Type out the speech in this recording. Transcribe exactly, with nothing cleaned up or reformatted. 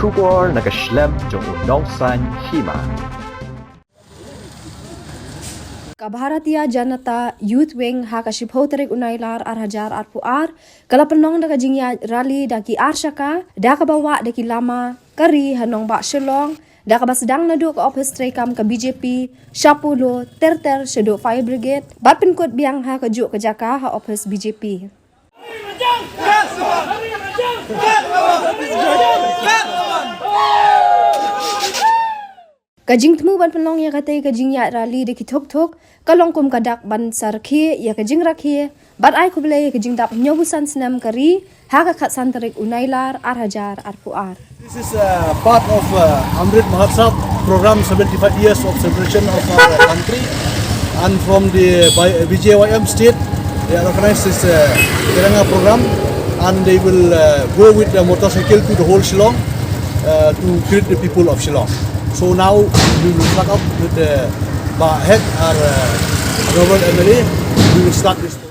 Khubor na ka shlem jong u nongsan hima. Ka Bharatiya Janata Youth Wing ha ka shiphew tarik u Nailar ar hajar arphew ar, ka la pynlong da ka jingïaid rally da ki ar shaka, da kaba wah da ki lama ka ri ha nongbah Shillong, da kaba sdang naduh ka ophis treikam ka B J P sha Polo, ter ter shaduh Fire Brigade, bad pynkut biang ha kajuh ka jaka ha ophis B J P. Ka jingthmu ban pynlong ïa katei ka jingïaid rally da ki thuk thuk, ka long kum ka dak ban sa rakhe ïa ka jingrakhe bad ai khublei ïa ka jingdap hynñiewphew san snem ka ri ha ka khatsan tarik u Nailar ar hajar arphew ar. This is a part of uh, Amrit Mahotsav program, seventy-five years of celebration of our country. And from the by, B J Y M state, they organized this uh, Tiranga program, and they will uh, go with the motorcycle to the whole Shillong uh, to greet the people of Shillong. So now we will start up with the Bah Hek, our uh, Honorable M L A. We will start this.